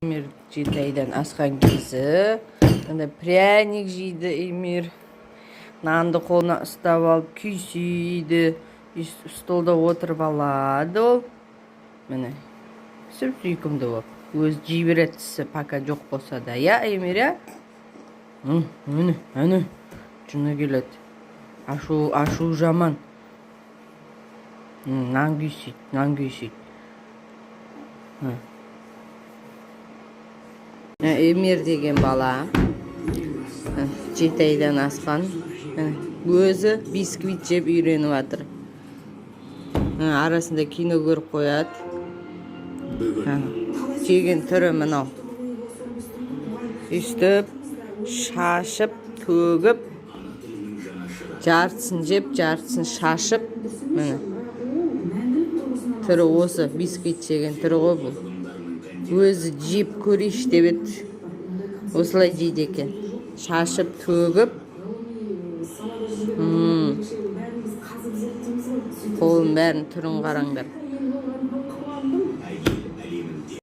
Эмир 7 айдан асқан кезі. Мында пряник жейді Эмир. Нанды қолына ұстап алып күйсейді. Столда отырып алады ол. Міне, сүп сүйкімді болып өзі жей береді, тісі пока жоқ болса да, иә, Эмир, иә? Міне, әне, жыны келеді, ашу, ашу жаман. Нан күйсейді, нан күйсейді. Эмир деген бала 7 айдан асқан. Өзі бисквит жеп үйреніп жатыр. Арасында кино көріп қояды. Жеген түрі мынау: өйстіп шашып төгіп, жартысын жеп, жартысын шашып. Міне, түрі осы, бисквит жеген түрі ғой бұл. Өзі жеп көрейінші деп еді, осылай жейді екен, шашып төгіп. Қолын бәрін, түрін қараңдар.